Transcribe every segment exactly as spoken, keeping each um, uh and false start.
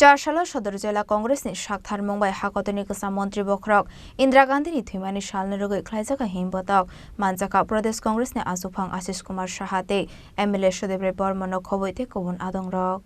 Twasalo Sodor Jela Congress ni sakthar mung bai hakotorni kwcham montri bokhorok Indira Gandhi ni thwimani salno rwgwi khlaijak a himbotok manjakha Pradesh Congress ni achukphang Ashish Kumar Saha tei M L A Sudip Rai Barmano khobwi tei kubun adongrok.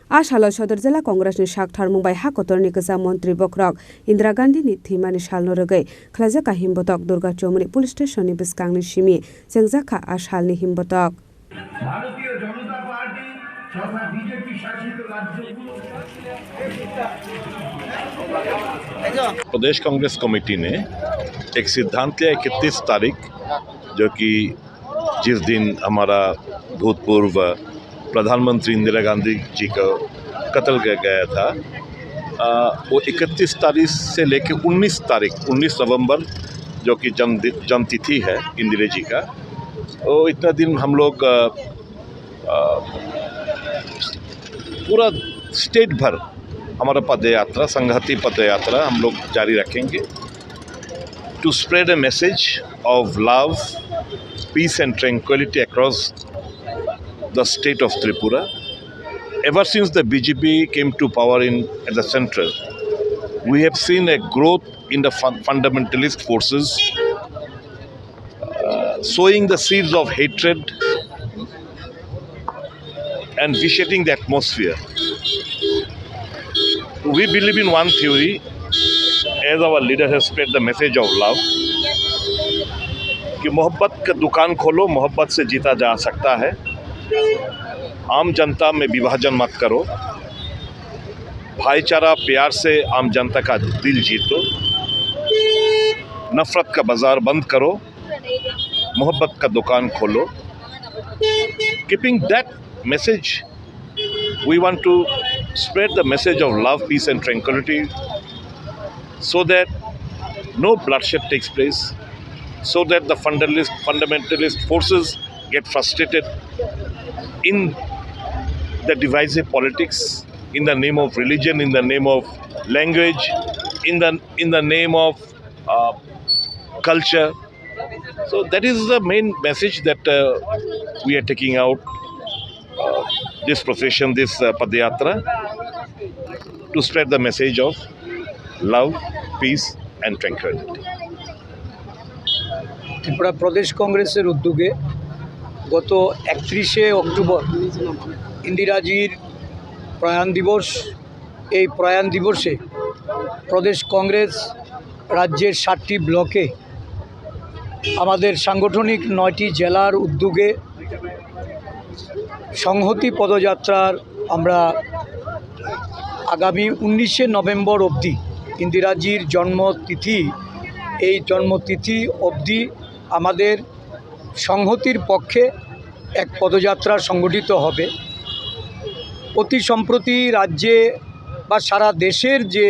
A salo Sodor Jela Congress ni sakthar mung bai hakotorni kwcham montri bokhorok Indira Gandhi ni thwimani salno rwgwi khlaijak a himbotok Durga Chowmuni Police Station ni bwskang ni simi chengjakha a salni himbotok. ভারতীয় জনতা পার্টি তথা বিজেপি শাসিত রাজ্যগুলো प्रदेश कांग्रेस कमेटी ने एक सिद्धांत लिया, इकतीस तारीख, जो कि जिस दिन हमारा भूतपूर्व प्रधानमंत्री इंदिरा गांधी जी का कत्ल किया गया था, आ, वो इकतीस तारीख से लेके उन्नीस तारीख, उन्नीस नवंबर, जो कि जन्म दि-, जन्म तिथि है इंदिरा जी का, वो इतना दिन हम लोग, आ, आ, पूरा स्टेट भर हमारा पदयात्रा, संघाती पदयात्रा हम लोग जारी रखेंगे। To spread a message of love, peace and tranquility across the state of Tripura. Ever since the B J P came to power in, at the central, we have seen a growth in the fun-, fundamentalist forces, uh, sowing the seeds of hatred and vitiating the atmosphere. We believe in one theory, as our leader has spread the message of love, कि मोहब्बत का दुकान खोलो, मोहब्बत से जीता जा सकता है। आम जनता में विभाजन मत करो, भाईचारा प्यार से आम जनता का दिल जीतो, नफरत का बाजार बंद करो, मोहब्बत का दुकान खोलो। Keeping that message, we want to spread the message of love, peace and tranquility, so that no bloodshed takes place, so that the fundamentalist, fundamentalist forces get frustrated in the divisive politics, in the name of religion, in the name of language, in the, in the name of, uh, culture. So that is the main message that, uh, we are taking out, uh, this procession, this, uh, Padayatra, to spread the message of love, peace and tranquility. Tripura প্রদেশ কংগ্রেসের উদ্যোগে গত একত্রিশে অক্টোবর ইন্দিরাজির প্রয়াণ দিবস। এই প্রয়াণ দিবসে প্রদেশ কংগ্রেস রাজ্যের সাতটি ব্লকে আমাদের সাংগঠনিক নয়টি জেলার উদ্যোগে সংহতি পদযাত্রার আমরা আগামী উনিশে নভেম্বর অবধি ইন্দিরাজির জন্মতিথি, এই জন্মতিথি অবধি আমাদের সংহতির পক্ষে এক পদযাত্রা সংগঠিত হবে। অতি সম্প্রতি রাজ্যে বা সারা দেশের যে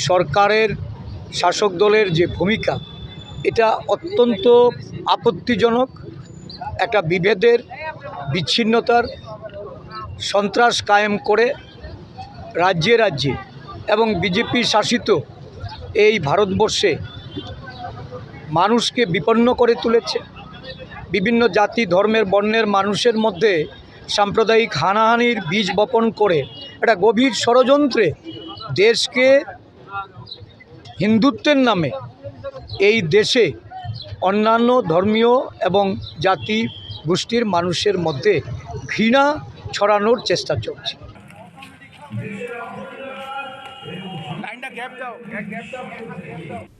সরকারের, শাসক দলের যে ভূমিকা, এটা অত্যন্ত আপত্তিজনক। একটা বিভেদের, বিচ্ছিন্নতার, সন্ত্রাস কায়েম করে রাজ্যে রাজ্যে এবং বিজেপি শাসিত এই ভারতবর্ষে মানুষকে বিপন্ন করে তুলেছে। বিভিন্ন জাতি, ধর্মের, বর্ণের মানুষের মধ্যে সাম্প্রদায়িক হানাহানির বীজ বপন করে একটা গভীর ষড়যন্ত্রে দেশকে হিন্দুত্বের নামে এই দেশে অন্যান্য ধর্মীয় এবং জাতি গোষ্ঠীর মানুষের মধ্যে ঘৃণা ছড়ানোর চেষ্টা চলছে।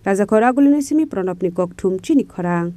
Rajakhor Agulini simi Pranabni kokthum chini khorang.